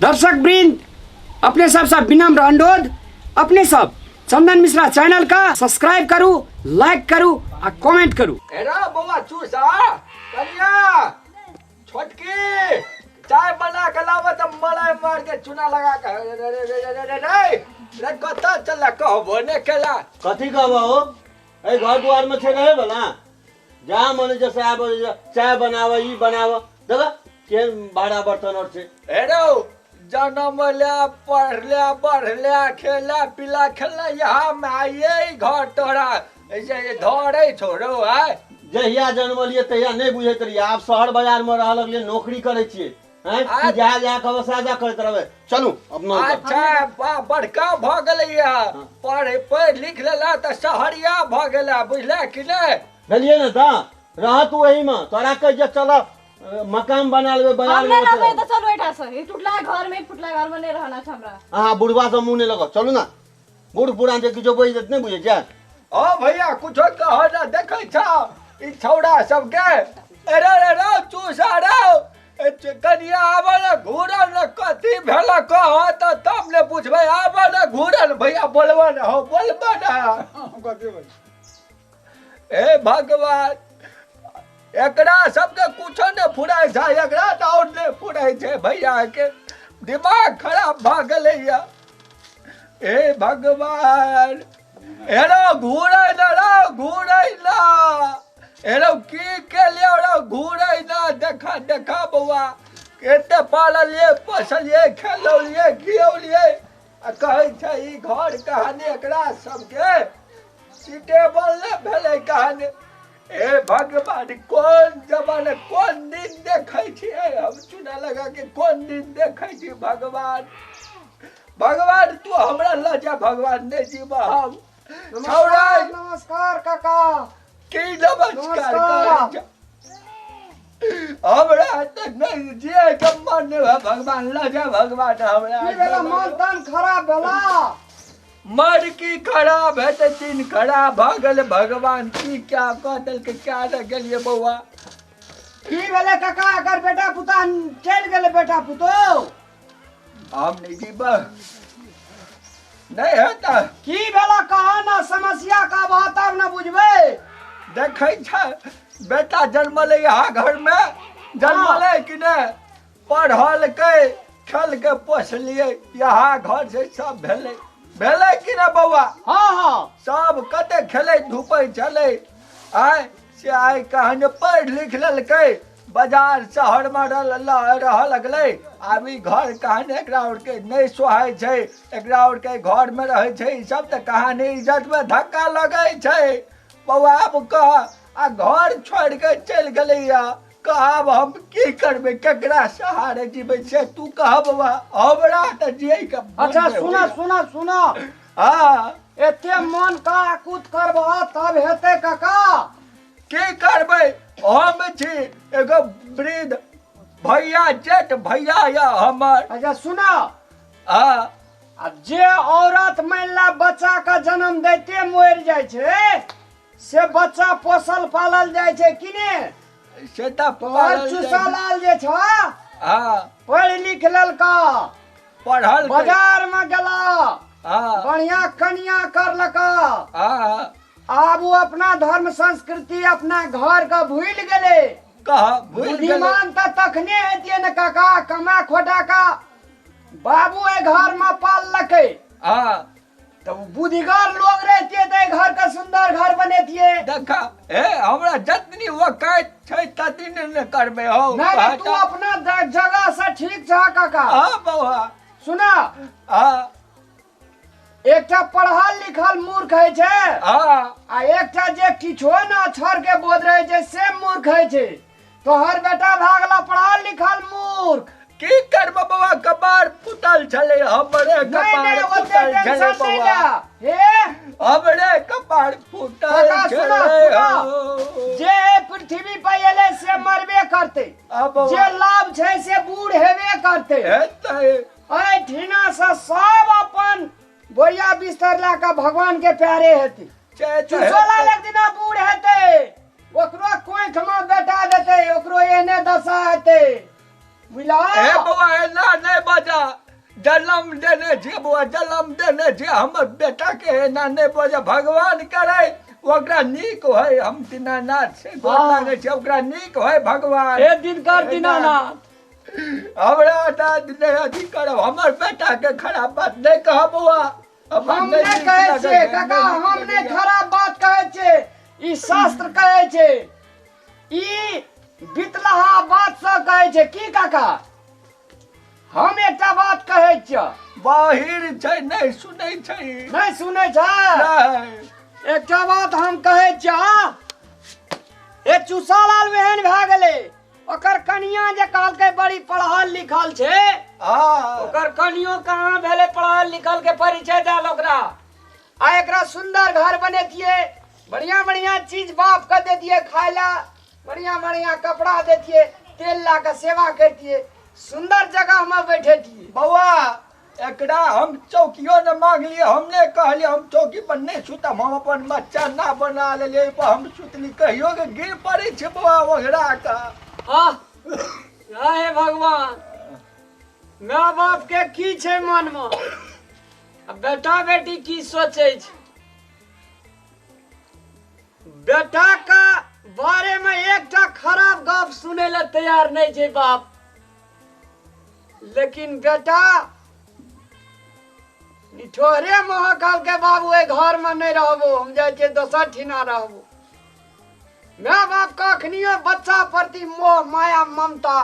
दर्शक वृंद, अपने सब से विनम्र अनुरोध, अपने सब चंदन मिश्रा चैनल का सब्सक्राइब करू, लाइक करू आ कमेंट करू। एरा बौआ चूसा कनिया छोटकी चाय बना के लाबऽ तऽ मलाई मार के चूना लगा के। रे रे रे रे रे रे रे कतऽ चलला कहबो ने केला। कथी कहबो हो, एहि घर दुआर में छै रहे वाला, जहाँ मन जैसे आब चाय बनाव ई बनाव, देख केहन भाड़ा बर्तन और छै। हे रौ जनम ले पढ़ले बढ़ले खेला पीला खेला यहाँ में आइए घर तोरा ऐसे धरे छोड़ो आय। जहिया जन्मलियै तहिया नहि बुझैत रहियै, आब शहर बाजार में रह लगलियै, नौकरी करै छियै, हैं तू जा जा कऽ बस जा करैत रहबै। चलू अपना अच्छा बड़का भऽ गेलैया, पढ़ पढ़ लिख लेला तऽ शहरिया भऽ गेला, बुझला कि नहि? भेलियै ने तऽ रह तू एहिमे, तोरा कहि जे चल मकान बना लेबै बाजार हम में नहि रहबै तऽ चलू एहिठाम से, ई टूटला घर में फुटला घर में नहि रहना छै हमरा। अहाँ बुढ़वा सब मुँह नहि लगत, चलू ना, बूढ़ पुरान जे किछो बजि देत नहि बुझै छियै। ओ भैया कुछो कह ना, देखै छौ ई छौड़ा सबके, अरे रे रे चूसा रे कनिया आब ने घूरल ने, कथी भेल कह तऽ तब ने बुझबै। आब ने घूरल भैया बोलबो ने हो, बोलबो ने। हे भगवान, एकरा सबके कुछो ने फुराइ छै, एकरा तऽ आओर नहि फुराइ छै, भैया के दिमाग खराब भऽ गेलैया। हे भगवान, हेरो घूरै न रौ, घूरै न, हेरो की केलियै रौ, घूरै न, देखा देखा बौआ एते पाललियै पोसलियै खेलौलियै खियौलियै आ कहै छै ई घर कहानी एकरा सबके सीटेबल नहि भेलै कहानी। हे भगवान, कोन जमाना कोन दिन देखै छियै हम, चूना लगा के कोन दिन देखै छी भगवान। भगवान तू हमरा लऽ जा भगवान, नहि जीब हम। छौड़ा नमस्कार काका। की नमस्कार करै छौ? हमरा तऽ नहि जियै के मन नहि है भगवान, लऽ जा भगवान हमरा। की भेला, मन तन खराब भेला? मर की खराब हेतै, दिन खराब भऽ गेलै भगवान, की क्या कऽ देलकै, क्या नहि गेलियै बौआ। की भेलै काका, एकर बेटा पुता चलि गेलै बेटा पुतोह? हम नहि जीब, नहि हेतै। की भेला कह ना, समस्या का बात तब ना बुझबै। देखै छै बेटा जन्मलै यहाँ घरमे, जन्मलै कि नहि, पढ़लकै खेलकै पोसलियै, यहाँ घर से सब भेलै, भेलै कि नहि बौआ? हाँ हाँ। सब कते खेलै धूपै छलै आय से आइ कहानी पढ़ि लिख लेलकै, बाजार शहरमे रहऽ लगलै। आब ई घर कहानी एकरा आरके नहि सोहाइ छै, एकरा आरके घरमे रहै छै ई सब तऽ कहानी इज्जतमे धक्का लगै छै बौआ। आब कह, आ घर छोड़ि कऽ चलि गेलैया, कह आब हम की करबै, केकरा सहारे जीबै से तू कह बौआ, हमरा तऽ जियैके मन अच्छा नहि सुना होइया। सुना सुना, हँ एते मन का आकुत करबह तब हेतै काका? की करबै, हम छी एगो वृद्ध भैया, जेठ भैया या हमर। अच्छा सुना, हँ आ जे औरत मान ला बच्चा के जन्म दैते मरि जाइ छै से बच्चा पोसल पालल जाइ छै कि ने? से तऽ तोहर पालल जाइ चूसा छै। लाल जे छ हँ पढ़ि लिख लेलका, पढ़ल बाजार में गेला, हँ बढ़िया कनिया करलका, हँ आब ओ अपना धर्म संस्कृति अपना घर के भूलि गेलै। कह भूलि गेलै। बुद्धिमान तऽ तखने हेतियै ने काका, कमा खोटा का बाबू एहि घर में पाललकै, हँ तऽ बुद्धिगर लोग रहतियै तऽ एहि घर के सुंदर घर बनेतियै। देखा हे, हमरा जतनी वकायत छै ततनी ने करबै हौ। नहीं नहीं, तू अपना जगह से ठीक छह काका। हँ बौआ सुना, हँ एकटा पढ़ल लिखल मूर्ख होइ छै हँ आ एकटा जे किछो न अक्षर के बोध रहे छै से मूर्ख होइ छै। तोहर बेटा भए गेला पढ़ल लिखल मूर्ख। की करबै बौआ, कपार फूटल छलै हमरे, नहीं कपार नहीं, ओते फूटल छलै टेंशन नहीं बौआ, ले। हे हमरे कपार फूटल काका, सुना, छलै। सुना। हौ। जे एहि पृथ्वी पर एलै से मरबे करतै, आ बौआ। जे लाभ छै से बूढ़ हेबे करतै। हेतै। एहि ठिना से सब अपन बोरिया बिस्तर लए कऽ भगवान के प्यारे हेतै। से तऽ चुसोला हेतै। एक दिना बूढ़ हेतै, ओकरो कोखि में बेटा देतै, ओकरो एहने दशा हेतै। बुझला। ए बौआ, एना नहि बजा। जन्म देने छियै बौआ, जन्म देने छियै हमर बेटा के, एना नहि बजा। भगवान करे ओकरा नीक होय। हम दीनानाथ से गोर लागै छै, ओकरा नीक होय भगवान। हे दिनकर दीनानाथ, हमरा तऽ नहि अथी करब, हमर बेटा के खराब बात नहि कहब बौआ। हम नहि कहै छियै काका, हम नहि खराब बात कहै छियै। ई शास्त्र कहै छै, ई बितलहा बात सब कहै छै। की काका, हम एकटा बात कहै छियौ। बाहिर छै, नहि सुनै छै। नहि सुनै छै। नहि। एकटा बात हम कहै छियौ, हे चूसालाल एहन भए गेलै, ओकर कनिया जे कहलकै बड़ी पढ़ल लिखल छै। ओकर कनियो कहाँ भेलै पढ़ल लिखल के परिचय देल ओकरा। आ एकरा सुंदर घर बनेतियै, बढ़िया बढ़िया चीज बाप के देतियै खाय ला, बढ़िया बढ़िया कपड़ा देतियै, तेल ला के सेवा करतियै, सुंदर जगह में बैठेतियै। बौआ, एकरा हम चौकियो ने मांगलियै, हम नहि कहलियै हम चौकी पर नहि सुतब, हम अपन बच्चा ना बना लेलियै ओहि पर हम सुतली। कहियो के गिर पड़ै छै बौआ ओघरा के। आह हे भगवान, माय बाप के की छै मन में, आ बेटा बेटी की सोचै छै। बेटा का बारे में एकटा खराब गप सुनै लए तैयार नहि छै बाप, लेकिन बेटा निठोरे मोह कहलकै बाबू एहि घर में नहि रहबो, हम जाइ छियै दोसर ठिना रहबो। माय बाप के अखनियो बच्चा प्रति मोह माया ममता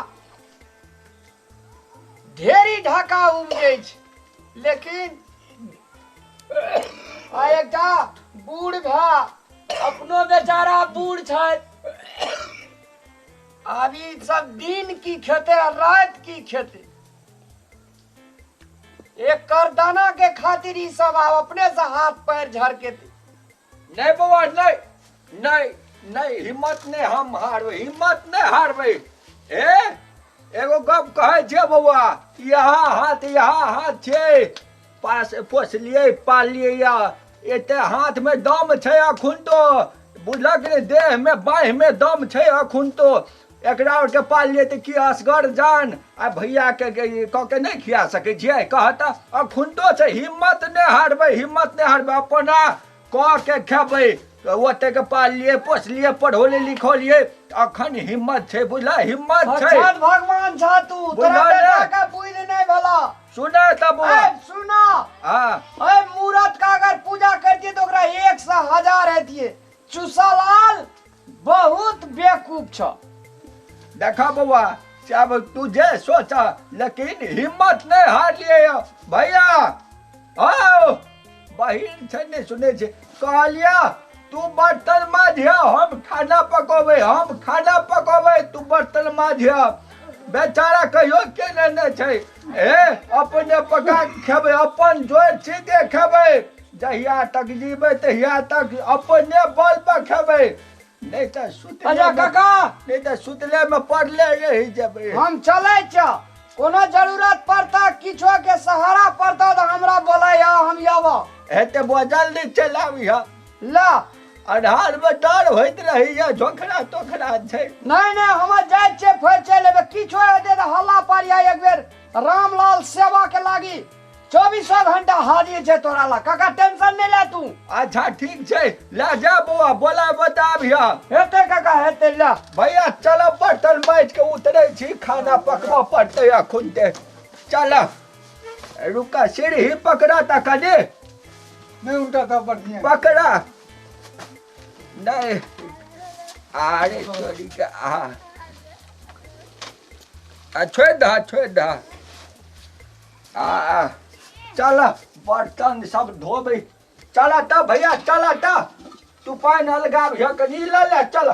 ढेरी ढाका उपजै छै, लेकिन आ एकटा बूढ़ भए अपनो बेचारा बूढ़ छथि, आब ई सब दिन की खेतै आ राति की खेतै। एक करदाना के खातिर ई सब आब अपने से हाथ पैर झरकेतै। नहि बौआ, नहि नहि नहि, हिम्मत नहि हम हारबै, हिम्मत नहि हारबै। ए एगो गप कहै छियै बौआ, यहाँ हाथ यहाँ हाथ छै, पास पोसलियै पाललियै या एते हाथ में दम छै अखुन तो, बुझलक ने, देह में बाँहि में दम छै अखुन तो। एकरा आरके पाललियै तऽ की असगर जान आ भैया के कऽ के नहि खिया सकै छियै? कहता अखुन तो छै, हिम्मत नहि हारबै, हिम्मत नहि हारबै, अपना कऽ के खेबै। ओतेक पाललियै पोसलियै पढ़ौलियै लिखौलियै, अखन हिम्मत छै, बुझला, हिम्मत छै। साक्षात भगवान छा तू, तोरा बुझला बेटा ने? के बुद्धि नहि भेला। सुने तब। ए सुना। हाँ। ए मूरत का अगर पूजा करतियै तऽ ओकरा 1 से 1000 हेतियै। चूसालाल बहुत बेवकूफ छ। देखा बौआ, अब तू जे सोचा, लेकिन हिम्मत नहीं हारलियै भैया। आओ बहिन छै, नहि सुनै छै। कहलिया तू बर्तन माजिह, हम खाना पकबै, हम खाना पकबै, तू बर्तन माजिह। बेचारा कहियो केने नहि छै। ए अपने पका के खेबै, अपन जोर सीधे खेबै, जहिया तक जीबै तहिया तक अपने बल पर खेबै, नहि तऽ सुतले। अच्छा काका, नहि तऽ सुतले में पड़ले रहि जेबै। हम चलै छ, कोनो जरूरत पड़ता, किछो के सहारा पड़ता तऽ हमरा बोलाय, हम आब। हेते बुआ, जल्दी चलि आबिह। ला। अन्हार में डर होइत रहैया, झोखरा तोखरा छै। नहीं नहीं, हम जाइ छियै, फेर चलि एबै। किछो हेतै तऽ हल्ला पारिया एक बेर, रामलाल सेवा के लागी 24 घंटा हाजिर छै तोरा ला। काका टेंशन नहीं ले तू। अच्छा ठीक छै, ले जा बौआ, बोला बताबिह। हेतै काका, हेतै, ले। भैया चल, बर्तन माजि के उतरै छी, खाना पकबऽ पड़तै अखुन ते। चल, रुका, सीढ़ी पकड़ा ता कनी। नहीं उल्टा था बढ़िया। पकड़ा नहीं, अरे छोड़ी के आ आ छोड़ दह, छोड़ दह। आ चल, बर्तन सब धोबै। चल त भैया, चल त, तू पानि अलगाबिह कनी, लऽ ले। चल,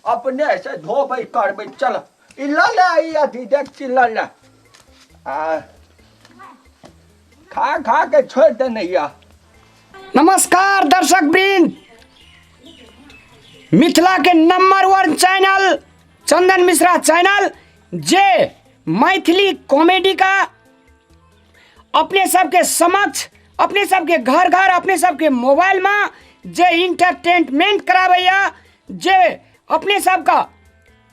अपने से धोबै करबै। चल, ई लऽ ले, ई अथी डेकची लऽ ले। आ खा खा के छोड़ि देने यऽ। नमस्कार दर्शक वृंद, मिथिला के नंबर 1 चैनल चंदन मिश्रा चैनल, जे मैथिली कॉमेडी का अपने सबके समक्ष, अपने सबके घर घर, अपने सबके मोबाइल में जे इंटरटेनमेंट कराबैया, जे अपने सबका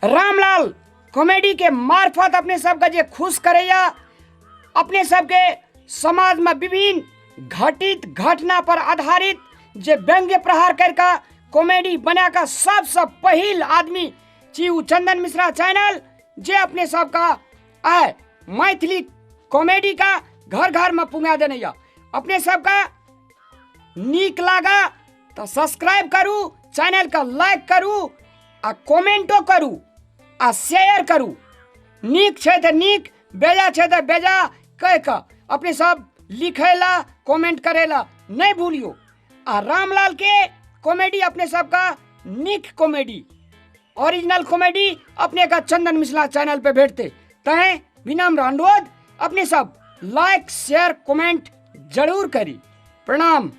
रामलाल कॉमेडी के मार्फत अपने सबके जे खुश करैया, अपने सबके समाज में विभिन्न घटित घटना पर आधारित जे व्यंग्य प्रहार करके कॉमेडी बना कऽ सबसँ पहिल आदमी छी उ चंदन मिश्रा चैनल, जे अपने सबका आय मैथिली कॉमेडी का घर घर में पुंगा देने या। अपने सबका नीक लागा तो सब्सक्राइब करू, चैनल का लाइक करू आ कमेंटो करू आ शेयर करू। नीक छै तऽ नीक, बेजा छै तऽ बेजा कहि कऽ अपने सब लिखैला कमेंट करेला नहीं भूलियो। आ रामलाल के कॉमेडी अपने सबका नीक कॉमेडी, ओरिजिनल कॉमेडी अपने का चंदन मिश्रा चैनल पे भेटते। तैं विनम्र अनुरोध अपने सब लाइक शेयर कमेंट जरूर करी। प्रणाम।